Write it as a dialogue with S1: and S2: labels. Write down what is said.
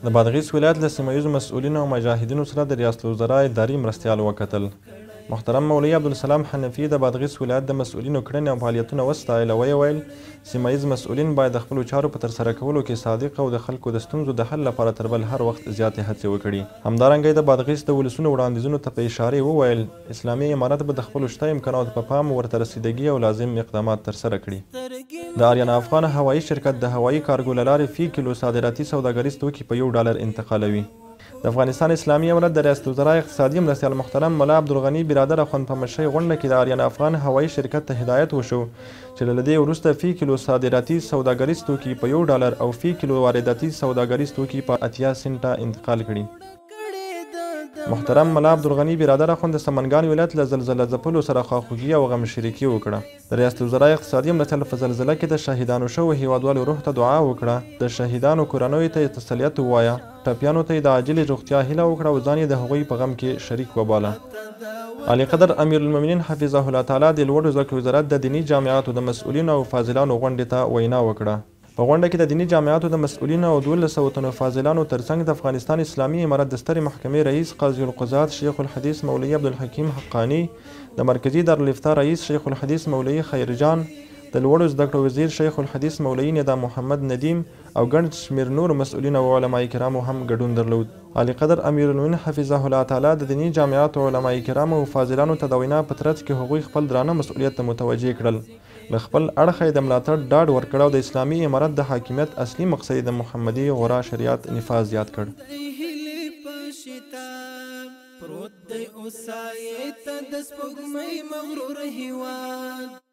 S1: د بادغیس ولایت له سیمه ییزو مسؤلینو او مجاهدینو سره د ریاست الوزراء اداري مرستیال وکتل. محترم مولوي عبدالسلام حنفي د بادغیس ولایت د مسؤلینو کړنې او فعالیتونه وستایل او ویې ویل، سیمه ییز مسؤلین باید د خپلو چارو په ترسره کولو کې صادق او د خلکو د ستونزو د حل لپاره تر بل هر وخت زیاتې هڅې وکړي. همدارنګه یې د بادغیس د ولسونو وړاندیزونو ته په اشارې وویل، اسلامي امارت به د خپلو شته امکاناتو په پام ورته رسیدګي او لازم اقدامات ترسره کړي. د آریانا افغان هوایي شرکت د هوایي کارګو له لارې فی کیلو صادراتي سوداګریز توکي په $1 انتقالوي. د افغانستان اسلامي امارت د ریاست الوزراء اقتصادي مرستیال محترم ملا عبدالغني برادر اخوند په مشرۍ غونډه کې د آریانا افغان هوایي شرکت ته هدایت وشو چې له دې وروسته فی کیلو صادراتي سوداګریز توکي په $1 او فی کیلو وارداتي سوداګریز توکي په 80 سنټه انتقال کړي. محترم ملا عبدالغني برادر اخوند د سمنګان ولایت له زلزله ځپلو سره خواخوږي او غمشریکي وکړه. د ریاست الوزراء اقتصادي مرستیال په زلزله کې د شهیدانو شوو هیوادوالو روح ته دعا وکړه، د شهیدانو کورنیو ته یې تسلیت ووایه، ټپیانو ته یې د عاجلې روغتیا هیله وکړه او ځان یې د هغوی په غم کې شریک وباله. عالیقدر امیرالمؤمنین حفظه الله تعالی د لوړو زده کړو وزارت د دیني جامعاتو د مسؤلینو او فاضلانو غونډې ته وینا وکړه. په غونډه کې د دیني جامعاتو د مسؤلینو او 1200 تنو فاضلانو ترڅنګ د افغانستان اسلامي امارت د سترې محکمې رئیس قاضي القضات شیخ الحدیث مولوي عبدالحکیم حقاني، د مرکزي دارالافتا رئیس شیخ الحدیث مولوي خیرجان، د لوړو زده کړو وزیر شیخ الحدیث مولوي ندا محمد ندیم او ګڼ شمېر نورو مسؤلینو او علماء کرامو هم ګډون درلود. عالیقدر امیرالمؤمنین حفظه الله تعالی د دیني جامعاتو علماء کرامو او فاضلانو ته د وینا په ترڅ کې هغوی خپل درانه مسؤلیت ته متوجه کړل، له خپل اړخه یې د ملاتړ ډاډ ورکړ او د اسلامي امارت د حاکمیت اصلي مقصد یې د محمدي غورا شریعت نفاذ یاد کړ.
S2: پروت دی اوسایې ته د سپوږمۍ مغرور هیواد.